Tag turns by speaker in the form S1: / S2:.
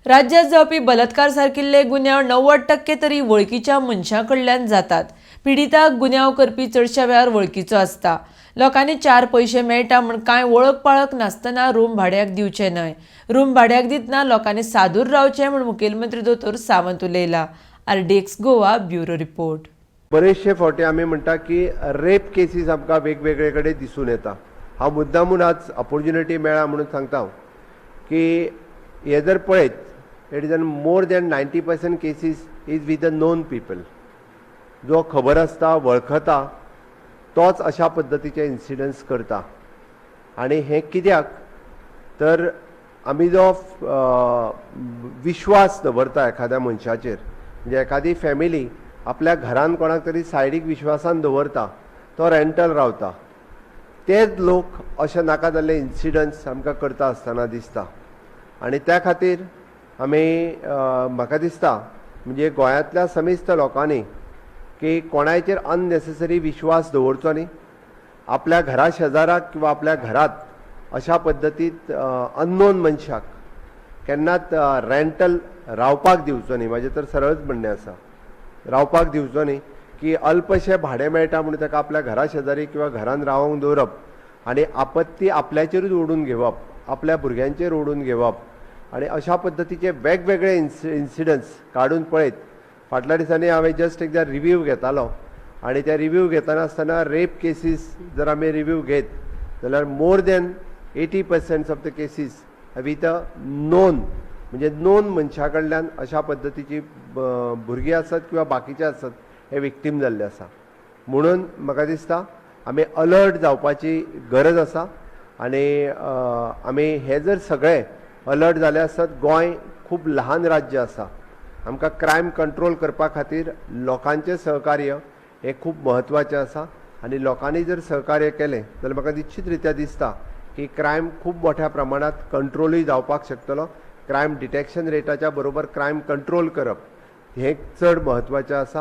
S1: राज्यात जावपी बलात्कार सारकिल्ले गुन्यांव 90% तरी वळखीच्या मनशां कडल्यान जातात. पिडिताक गुन्यांव करपी चडश्या वेळार वळखीचो आसता. लोकांनी चार पयशे मेळटा म्हूण कांय वळख पाळख नासतना रूम भाड्याक दिवचे न्हय. रूम भाड्याक दितना लोकांनी सादूर रावचें म्हूण मुखेलमंत्री दोतोर सावंत उलयला. RDX Goa, bureau report.
S2: बरेचशे फावटी आमी म्हणटा की रेप केसीस आमकां वेगवेगळे कडेन दिसून येता. हांव मुद्दामून आज ऑपोर्च्युनिटी मेळ्ळा म्हणून सांगता हांव की हे जर पळयत, it is an more than 90% cases is with the known people. जो खबर आसता, वळखता, तोच अशा पद्दतीचे इन्सिडंट्स करता. आनी हें कित्याक तर आमी जो विश्वास दवरता एखाद्या मनशाचेर, म्हणजे एखादी फॅमिली आपल्या घरान कोणाक तरी सायडीक विश्वासान दवरता, तो रेंटल रावता, तेच लोक अशे नाका जाल्ले इन्सिडंट्स आमकां करता आसतना दिसता. आनी त्या खातीर आमी, म्हाका दिसता, म्हणजे गोंयांतल्या समेस्त लोकांनी की कोणायचेर अननेसेसरी विश्वास दवरचो न्ही. आपल्या घरा शेजाराक किंवा आपल्या घरात अशा पद्दतीत अननोन मनशाक केन्नाच रेंटल रावपाक दिवचो न्ही. म्हाजें तर सरळच म्हणणें आसा, रावपाक दिवचो न्ही की अल्पशें भाडें मेळटा म्हणून ताका आपल्या घरा शेजारी किंवा घरान रावोंक दवरप आनी आपत्ती आपल्याचेरूच ओडून घेवप, आपल्या भुरग्यांचेर ओडून घेवप. आनी अशा पद्दतीचे वेगवेगळे इन्सिडंट्स काडून पळयत, फाटल्या दिसांनी हांवें जस्ट एकदां रिव्यू घेतालो आनी त्या रिव्यू घेतना आसतना रेप केसीस जर आमी रिव्यू घेत जाल्यार more than 80% of the cases with a known, म्हणजे नोन मनशा कडल्यान अशा पद्दतीची भुरगीं आसत किंवा बाकीचे आसत, हे विक्टीम जाल्ले आसा. म्हणून म्हाका दिसता आमी अलर्ट जावपाची गरज आसा. आनी आमी हे जर सगळे अलर्ट जाले आसत, गोंय खूब ल्हान राज्य आसा, आमकां क्रायम कंट्रोल करपा खातीर लोकांचें सहकार्य हें खूब म्हत्वाचें आसा. आनी लोकांनी जर सहकार्य केलें जाल्यार म्हाका निश्चित रित्या दिसता की क्रायम खूब मोठ्या प्रमाणात कंट्रोलूय जावपाक शकतलो. क्रायम डिटेक्शन रेटाच्या बरोबर क्रायम कंट्रोल करप हें चड म्हत्वाचें आसा.